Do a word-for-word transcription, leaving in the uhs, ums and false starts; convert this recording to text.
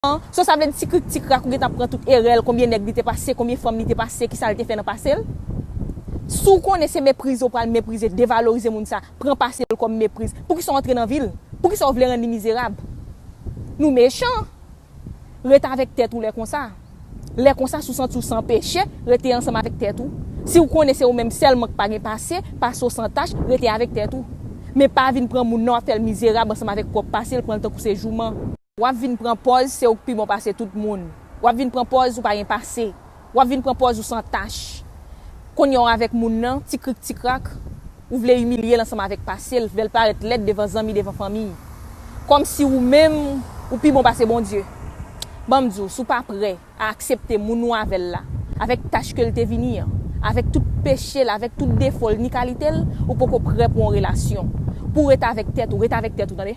an. So sa vle di ti krik ti krak ou gentan pran tout erè l, konbyen nèg li te pase, konbyen fanm li te pase, kisa l te fè nan pase l. Si w konnen se meprize w pral meprize, devalorize moun sa, pran pase l kòm mepriz, poukisa w antre nan vi l? Poukisa w vle rann li mizerab? Nou mechan. Ret avèk tèt ou lè konsa. Lè konsa, si w santi w san peche, rete ansanm avèk tèt ou. Si w konnen se ou menm sèlman k pa gen pase, pase w san tach, rete avèk tèt ou. Men pa vin pran moun nan, w ap fè l mizerab ansanm avèk pwòp pase l, pran l tankou se jouman. W ap vin pran pòz se ou k pi bon pase tout moun. W ap vin pran pòz ou pa gen pase. W ap vin pran pòz ou san tach. Kounye a w avèk moun nan, ti krik ti krak, ou vle imilye l ansanm avèk pase l, fè l parèt lèd devan zanmi, devan fanmi. Kòmsi ou menm, ou pi bon pase Bondye. Ban m di w, si w pa prè a aksepte moun ou avè l la, avèk tach ke l te vini an, avèk tout peche l, avèk tout defo l, ni kalite l, ou poko prè pou yon relasyon. Pou w ret avèk tèt ou, ret avèk tèt ou, tande.